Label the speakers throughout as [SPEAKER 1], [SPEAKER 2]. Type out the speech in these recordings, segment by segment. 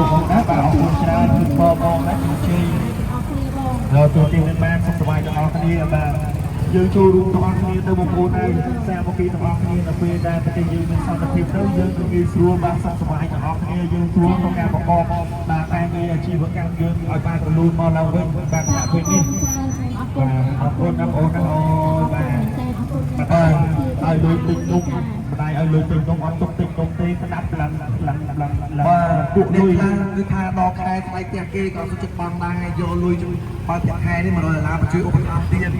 [SPEAKER 1] កបងណាបាទអរគុណច្រើនជូនពរបងណាជោគជ័យ
[SPEAKER 2] អរគ្នាបង
[SPEAKER 1] ហើយទូទីមានបានសុខសប្បាយទាំងអស់គ្នាបាទយើងចូលរួមទាំងអស់គ្នាទៅបងប្អូនហើយសាមគ្គីទាំងអស់គ្នានៅពេលដែលប្រទេសយើងមានសន្តិភាពទៅយើងនឹងងាយស្រួលបាទសុខសប្បាយទាំងអស់គ្នាយើងស្រួលក្នុងការប្រកបបាទការងារអាជីវកម្មយើងឲ្យបានរលូនមកឡើងវិញបាទគណៈពេលនេះ
[SPEAKER 2] អរគុណ
[SPEAKER 1] បាទអរគុណណាបងប្អូនណាអូយបាទ
[SPEAKER 2] អរគុណ
[SPEAKER 1] បាទឲ្យលុយទិញនំម្ដាយឲ្យលុយទិញនំអត់ទុកទិញនំទេស្ដាប់ឡើងឡើងឡើងឡើង
[SPEAKER 3] បាទ
[SPEAKER 1] ពួកលុយ
[SPEAKER 3] នេះថាគឺថាដល់ខែថ្លៃផ្ទះគេក៏សុខចិត្តបង់ដែរយកលុយជួយបើផ្ទះខែនេះ100ដុល្លារមកជួយឧបត្ថម្ភទៀត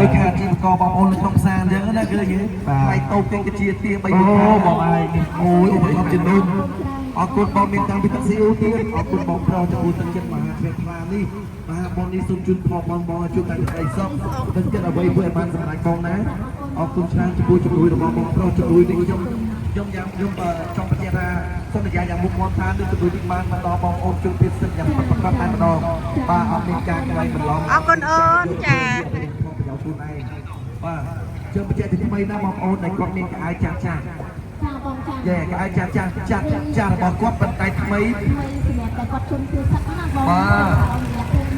[SPEAKER 3] ដូចខាអាជីវករបងប្អូននៅក្នុងផ្សារអញ្ចឹងណាគឺនិយាយថ្លៃតូបគេជាទា3
[SPEAKER 1] អូបងឯងនេះ
[SPEAKER 3] អូយឧបត្ថម្ភជំនុំអរគុណបងមានតាំងពីតាក់ស៊ីអូទៀតអរគុណបងប្រុសចំពោះទឹកចិត្តមហាជ្រះថ្លានេះមហាបុណ្យនេះសូមជូនផលបងបងឲ្យជួបតែក្តីសុខទឹកចិត្តអ្វីធ្វើឲ្យបានសម្រេចបងណាអរគុណច្រើនចំពោះជំនួយរបស់បងប្រុសជំនួយនេះខ្ញុំខ្ញុំយ៉ាងខ្ញុំចង់បញ្ជាក់ថាសន្យាយ៉ាងមុខមាត់ថានឹងជំនួយនេះបានមកដល់បងប្អូនជនជាតិសិទ្ធយ៉ាងពិតប្រាកដតែម្ដងបាទអត់មានការក្លែងបន្លំ
[SPEAKER 4] អរគុណអូនចា
[SPEAKER 3] ផលប្រយោជន៍ខ្លួនឯងបាទជើងបញ្ជាក់ទីថ្មីណាបងប្អូនដែលគាត់មានកៅអៅចាស់ចាស់
[SPEAKER 2] ចាបងចា
[SPEAKER 3] យេកៅអៅចាស់ចាស់ចាស់ចាស់របស់គាត់ប៉ុន្តែថ្មី
[SPEAKER 2] ថ្មីសម្រាប់តែគាត់ជន់គឺសឹកណាបង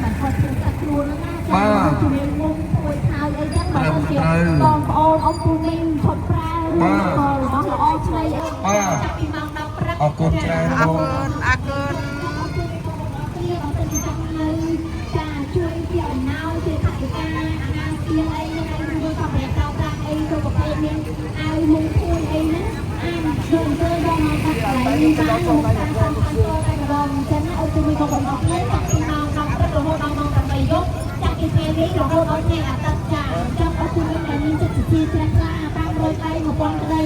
[SPEAKER 2] តែគាត់ជន់សឹកខ្លួនណាចាជំនាញមុំពួយខៅអីចឹងបើសិនជាបងប្អូនអ៊ំពូមីងឈប់ប្រើឬក៏របស់ល្អឆ្នៃអីចាប់ពីម៉ោង10ព្រឹក
[SPEAKER 3] អរគុណច្រើន
[SPEAKER 4] អរ
[SPEAKER 3] បង
[SPEAKER 4] គុណអរគុណ
[SPEAKER 2] អរគុណបងប្អូនគ្នាបើសិនជាចង់នៅចាជួយជាអំណោយជាថវិកាអាហារស្ៀងអីហ្នឹងហើយឬក៏សម្រាប់ប្រើប្រាស់អីទៅប្រភេទមានអាវមុងភួយអីហ្នឹងអាចជួយទៅដល់មកកាត់កន្លែងនេះបានមកតាមតាមតាមតែម្ដងអញ្ចឹងណាអូជួយបងប្អូនអរគ្នាចាប់ពីម៉ោង10ព្រឹករហូតដល់ម៉ោង8យប់ចាប់ពីថ្ងៃនេះរហូតដល់ថ្ងៃអាទិត្យចាអញ្ចឹងអរគុណដែលមានចិត្តសរសៃជ្រះថ្លា500ក្តី1000ក្តី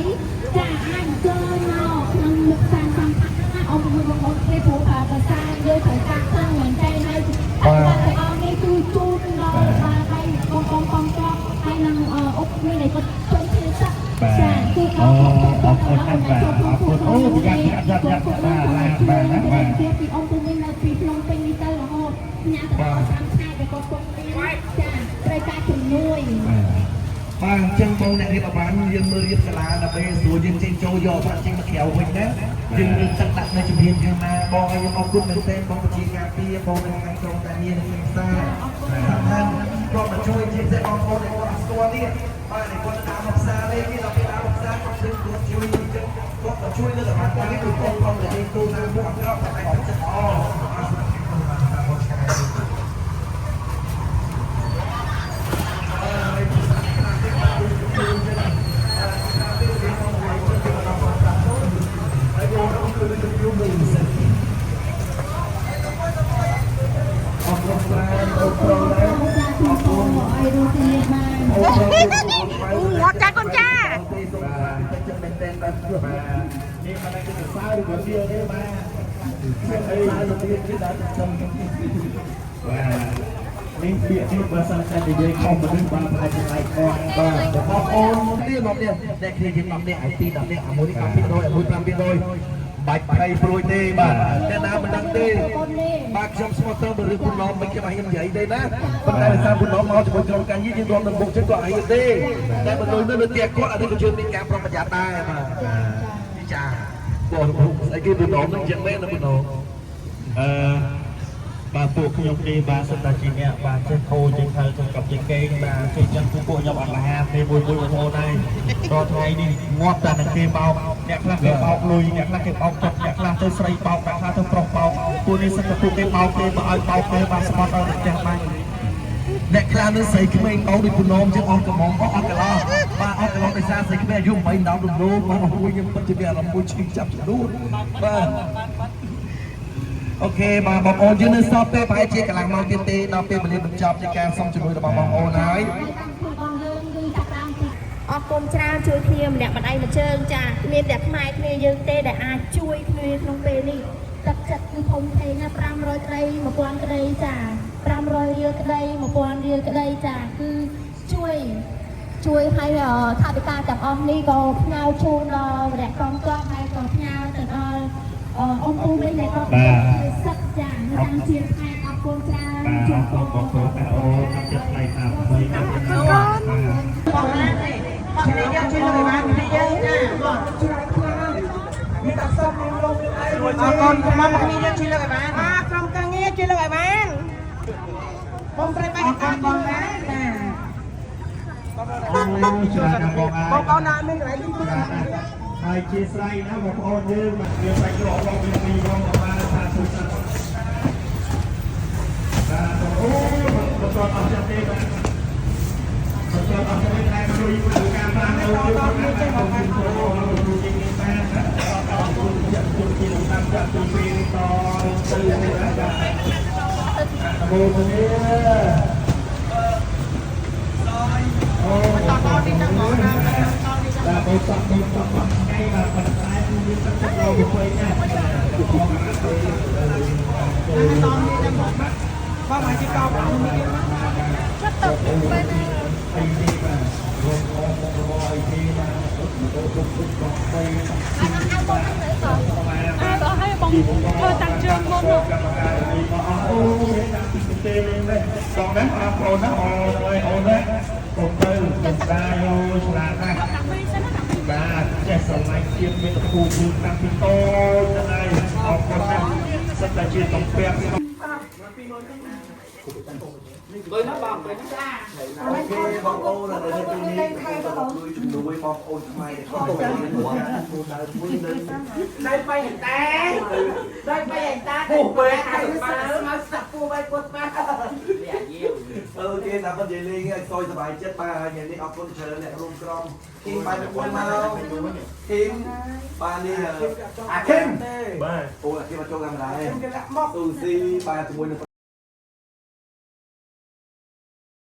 [SPEAKER 2] ចាអាចអញ្ជើញមកក្នុងមុខសានសំផស្សណាអរគុណបងប្អូនគ្នាព្រោះភាសាយើងត្រូវការខ្លាំងមែនតើហើយបាទទាំងអស់នេះគឺជូនដល់បាទហើយបងប្អូនកងទ័ពហើយនឹងអុកមានដែលគាត់ជួយធ្វើសឹកចាគឺ
[SPEAKER 1] អូអរគុណណាស់បាទអរគុណអូប្រយ័ត្នប្រយ័ត្នប្រយ័ត្នបាទឡានបាទណាបាទ
[SPEAKER 2] ទៀតពីអង្គពុំនៅពីភ្នំពេញនេះទៅរហូតញ៉ាំទៅដល់3ខែដែលគាត់ពុកមានចាត្រូវការជំនួយ
[SPEAKER 3] បាទអញ្ចឹងបងអ្នករៀបអបានយើងមើលរៀបសាលាដើម្បីស្រួលយើងចេញចូលយកបាក់ចេញមកក្រៅវិញណាយើងមានទឹកដាក់នៅជំហានខាងណាបងឲ្យខ្ញុំអរគុណមែនទែនបងប្រជាការពារបងនៅខាងក្រុមការងារនៅក្នុងផ្សារសំខាន់គាត់មកជួយជាពិសេសបងប្អូនដែលគាត់អត់ស្គាល់នេះបាទដែលគាត់តាមមកផ្សារនេះគេដល់ពេលតាមមកផ្សារគាត់ជួយគាត់ជួយអញ្ចឹងគាត់ក៏ជួយលើកបានដែរគឺគាត់ផងតែគេទូតាមពួកអក្រក់តែទឹកចិត្តល្អអរគុណបាទតាមបងឆ្ងាយ អរគុណច្រើនអូប្រូណា
[SPEAKER 2] ចាជូនពរមកឲ្យរស់គ្នាបាន
[SPEAKER 3] អូប្រូ
[SPEAKER 4] អូងាប់ចាកូនចា
[SPEAKER 3] សូមទឹកចិត្តមែនទែនបាទ
[SPEAKER 1] បាទនេះមិនដឹងគឺសើឬក៏ទៀលទេបាទ
[SPEAKER 3] អីហើយទៀតគឺដល់ចំ
[SPEAKER 1] បាទនេះពាក្យនេះបើសិនតែនិយាយខុសមនុស្សបាទប្រហែលជាឡៃខុស
[SPEAKER 3] បាទបងប្អូនទៀតមកទៀតអ្នកគ្នាយើង10នាក់ឲ្យ2 10នាក់អាមួយនេះ9%អាមួយ5%បាច់ភ័យព្រួយទេបាទអ្នកណាមិនដឹងទេបាទខ្ញុំស្មោះត្រង់ទៅរឿងពុនឡំមិនខ្ញុំឲ្យខ្ញុំនិយាយទេណាប៉ុន្តែដោយសារពុនឡំមកជាមួយក្រុមការងារយើងរួមនឹងមុខចឹងក៏ឲ្យទេតែបើលុយនៅលើផ្ទះគាត់អានេះក៏យើងមានការប្រុងប្រយ័ត្នដែរបាទចាបងស្អីគេពុនឡំនឹងចឹងមែនណាពុនឡំ
[SPEAKER 1] អឺបាទពួកខ្ញុំនេះបាទសិតតែជាអ្នកបាទចេះខូចចេះខើចេះកັບចេះកេងបាទចេះចឹងពួកខ្ញុំអត់លហាទេមួយមួយបងប្អូនហើយរាល់ថ្ងៃនេះងាប់តែនឹងគេបោកអ្នកខ្លះគេបោកលុយអ្នកខ្លះគេបោកចិត្តអ្នកខ្លះទៅស្រីបោកអ្នកខ្លះទៅប្រុសបោកពួកនេះសិតតែពួកគេបោកគេបើឲ្យបោកគេបាទស្បត់ដល់ផ្ទះបាន
[SPEAKER 3] អ្នកខ្លះនឹងស្រីក្មេងបោដូចពនមចឹងអស់កំងអស់អស់កន្លោះបាទអស់កន្លោះដោយសារស្រីក្មេងអាយុ8 10រំលោភបាទអូយខ្ញុំពិតជាមានអារម្មណ៍មួយឈឺចាប់ចំនួនបាទអូខេបាទបងប្អូនយើងនៅសល់ពេលប្រហែលជាកន្លះម៉ោងទៀតទេដល់ពេលវេលាបញ្ចប់នៃការសុំជំនួយរបស់បងប្អូនហើយ
[SPEAKER 2] ហើយតាមខ្លួនបងយើងគឺចាប់តាមពី
[SPEAKER 5] អរគុណច្រើនជួយគ្នាម្នាក់ម្ដាយមួយជើងចាមានតែខ្មែរគ្នាយើងទេដែលអាចជួយគ្នាក្នុងពេលនេះទឹកចិត្តគឺធំធេងណា500ក្តី1000ក្តីចា500រៀលក្តី1000រៀលក្តីចាគឺជួយជួយឲ្យថវិកាទាំងអស់នេះក៏ផ្ញើជូនដល់វរៈកងទ័ពហើយក៏ផ្ញើទៅដល់អ៊ំពូវិញដែលគាត់ជួយសឹកចានៅតាមជាខេត្តអរគុណច្រើន
[SPEAKER 1] បាទ
[SPEAKER 2] ជូន
[SPEAKER 1] អរគុណបងប្អូនអូនចិត្តថ្លៃថាថ្មីណាស់បាទ
[SPEAKER 4] បងណាទេបងនេះយើងជួយលើកឲ្យបាននេះយើងចា
[SPEAKER 3] ច្រើនខ្លាំងមានតែសំមានលំមានអី
[SPEAKER 4] អរគុណមកមកគ្នាយើងជួយលើកឲ្យបានបាទក្រុមការងារជួយលើកឲ្យបានបងប្រិយបាយការបងបានបាទ
[SPEAKER 1] អូច្រើនណាស់បងអើ
[SPEAKER 4] បង
[SPEAKER 1] យ
[SPEAKER 4] ប្អូនណាមានកន្លែងនេះគឺ
[SPEAKER 1] ហើយជាស្រ័យណាបងប្អូនយើងបាទមានសាច់ក្រកបងពីពីបងបាទសាធុសាធុបាទអូបន្តអស់ចិត្តទេបាទបន្តអស់ចិត្តទេតែជួយការបានអូនយើងបាទបងប្អូនជួយជាងនេះបានណាអរគុណចាក់ជួយជាតាមចាក់ជួយពេលតទៅបាទអរគុណនេះអូ
[SPEAKER 4] តតទីតាំងបងណា
[SPEAKER 1] បាទបងតបងតបងថ្ងៃបាទប៉ុន្តែគឺមានទឹកចិត្តដល់ទៅណា
[SPEAKER 4] តនេះតាំងបងបងមកជីកោបងមាន
[SPEAKER 1] ចិត្តទៅបែរណាអីទេបាទរងអមរអីទេបាទទៅទុកទុកបងបី
[SPEAKER 2] អត់អត់បងទៅត
[SPEAKER 1] អត់ឲ្យបងធ្វើតាំងជើងមុនកម្មការនេះមកអស់អូមានតាំងពីទេនេះបងណាបងប្អូនណាអូនអូនណាកុំទៅទៅស្ដាយអូឆ្លាតណាស់បាទចេះស្រឡាញ់ជាតិមាតុភូមិតាំងពីតូចទៅហើយអរគុណណាស់សិតតែជាតំពាក់
[SPEAKER 3] OK បងប្អូននៅទីនេះខ្ញុំជួយជំនួយបងប្អូនខ្មែរដែលគាត់ទៅមួយគោលដៅមួយនៅ
[SPEAKER 4] ដៃបីហិតាដៃបីហិតាពោះបែកស្មៅសាក់ពោះបែកពោះស្មៅ
[SPEAKER 3] OK តាមពិតនិយាយលេងឲ្យសយសប្បាយចិត្តបាទហើយថ្ងៃនេះអរគុណច្រើនអ្នករួមក្រុមធីមបាយមួយមកធីមបាទនេះអាខេម
[SPEAKER 1] បាទ
[SPEAKER 3] អូអាខេមមកចូលកាមេរ៉ាឯង
[SPEAKER 4] គេលាក់មក
[SPEAKER 3] ស៊ូស៊ីបាទជាមួយនឹង